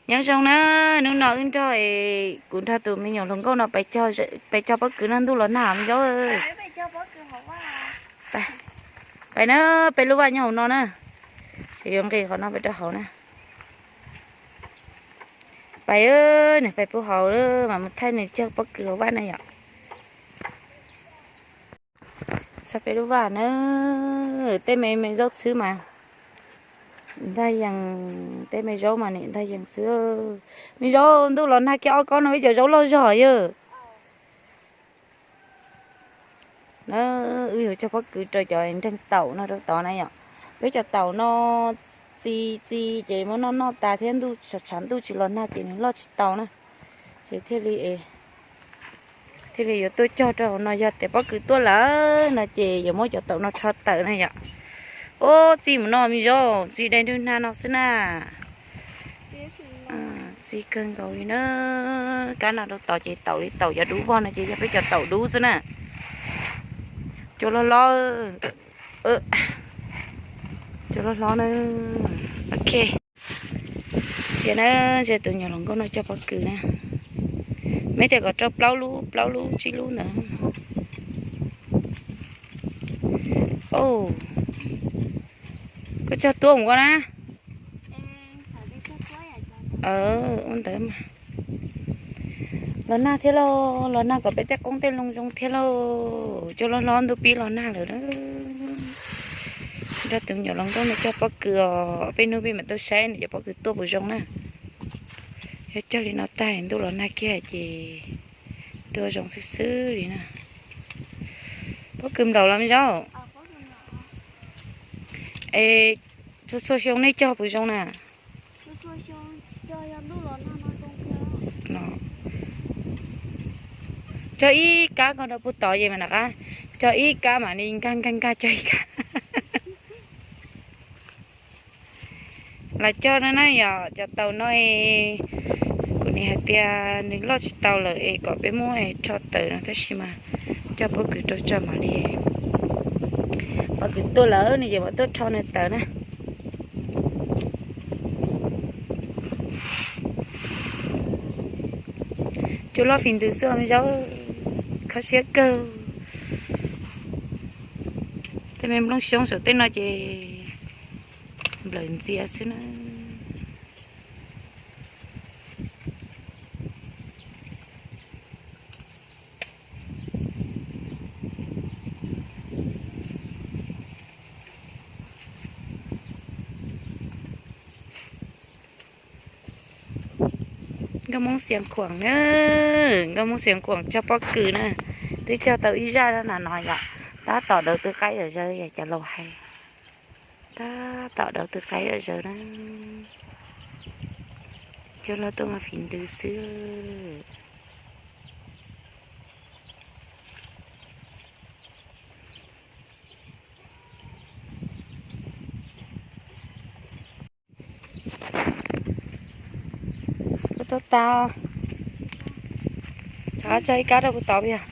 Nyob zoo na, hnub no wb nrog, kuv nrog tus me nyuam hluas nkauj no pais cog pob kws no ntuj los nag me zaub. Pais, peb lub vaj nyob hauv no na, ces yuav nqis qhov no pais rau hauv na. Pais, nws pais pub hauv mas mus thaij nws cog pob kws hauv vaj na yom. Txog peb lub vaj na, tej me me zaub txhwb mas ntag yees, tej me zaub mas nim ntag yees xwb. Me zaub ntuj los nag kiag ob kob no ib cov zaub loj zog yog. Na, wb yuav cog pob kws rau cov nreeg taum no rau tod na yom. Peb cov taum no txi txi ces muab noj noj tas thiab ntuj tshav tshav ntuj tsis los nag ces nws loj tsis tau na. Ces thiaj li, thiaj li yuav tuaj cog rau hauv no, yog tias pob kws tuaj lawm no ces yuav muab cov taum no rho tawm na yom. Ub, txi mus no me zaub, txi dai nrwg nag no xwb na. Txi kawg nkaus li na. Kab no rau tod ces taum li taum cov dub vog no ces yog peb cov taum dub xwb na. Cua loj hlob, cua loj hlob na. Ok. Ntsia na, ntsia tus nyuam hluas nkauj no cog pob kws na. Meb tias kom rau plaub lub, plaub lub tsib lub ntawd. Koj cog tuab mus koj na. Ua ntawd mas. Los nag thiab lauj, los nag kom peb tej qoob tej loo zoo thiab lauj. Cua loj hlob ntuj pib los nag lawm na. Nrog tus nyuam hluas nkauj no cog pob kws os, peb hnub peb mam tuaj saib nws cov pob kws tuaj puas zoo na. Yog cog li no tag ntuj los nag kiag ces tuaj zoo xwb xwb li na. Pob kws nplaum los me zaub. Es txhua txhua xyoo nej cog puas zoo na? Cog ib kab ko rau puag tod ces mam nqa, cog ib kab mam li nkag nkag nkag cog ib kab. Los cog no na yom, cov taum no kuv nim hais tias nws loj tsis tau lawm es kom peb muab rho tawm no tab sis mas cog pob kws rau tso mam li, pob kws tuaj lawm nws ces mam tuaj rho nws tawm na. Cua loj fis ntws xwb me zaub, kho siab kawg. Tej me nplooj xyoob saum tej no ces nplawm ntxias xwb na. Nkauj Hmoob Xiav Khuam na, Nkauj Hmoob Xiav Khuam cog pob kws na, twb cog tau ib zaj na no yom, tab tom dawv tw qaib zawm zaws yom cov laus hais, tab tom dawv tw qaib zawm zaws na, cua loj tuaj mas fis ntws xwb. Kuv tuaj tas, tso ib kab rau kuv tod yog.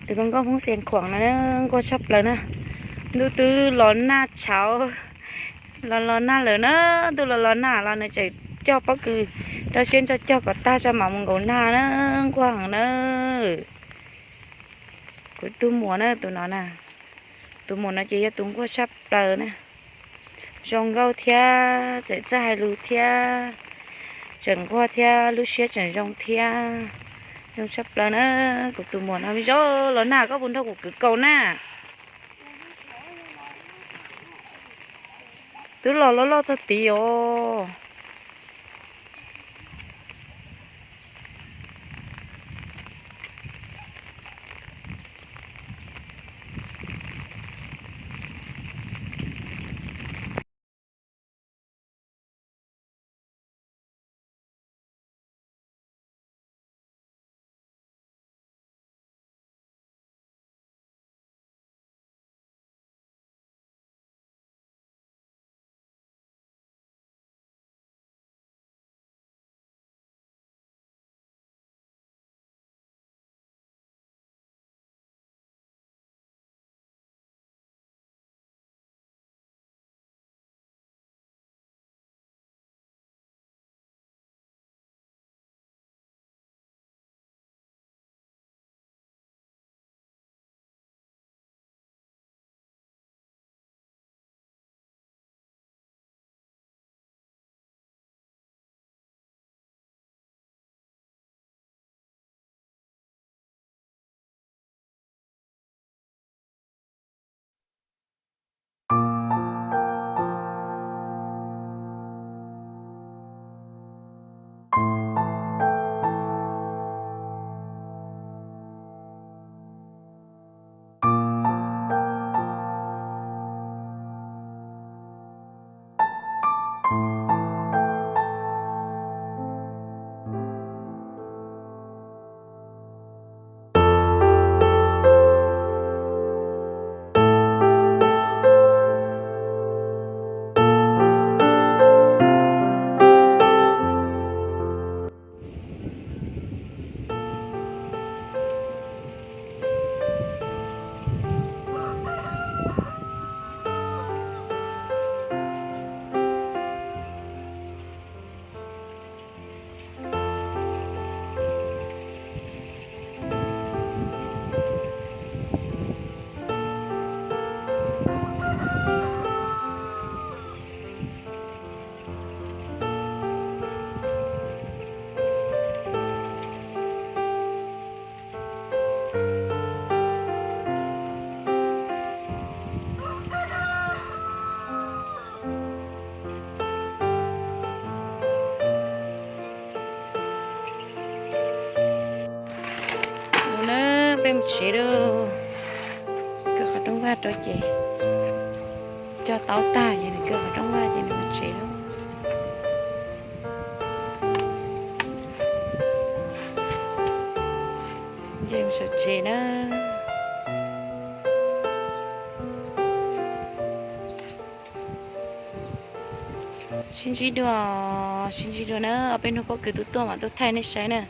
Tus Nkauj Hmoob Xiav Khuam no nquag tshaj plaws na, ntuj twb los nag tshauv, los los nag lawm na, ntuj los los nag los nws tseem cog pob kws rau siab ntso cog kom tag tso mam mus nkaum nag na, nquag heev na. Kuv tus muam na tus no na, tus muam no ces yog tus nquag tshaj plaws na. Zoo nkauj thiab tseem txawj hais lus thiab, tseem nquag thiab lub siab tseem zoo thiab. Zoo tshaj plaws na, kuv tus muam no me zaub los nag koj puas nrog kuv kwv kaus na. Twb los loj loj txog tid os. Tsev lawm, kaw qhov rooj vag rau ces cog taub tag ces nws kaw qhov rooj vag ces nws mus tsev lawm. Ces mus saum tsev na. Sib ntsib dua, sib ntsib dua na, ob peb hnub pob kws tuaj tuaj mam tuaj thaij nej saib na.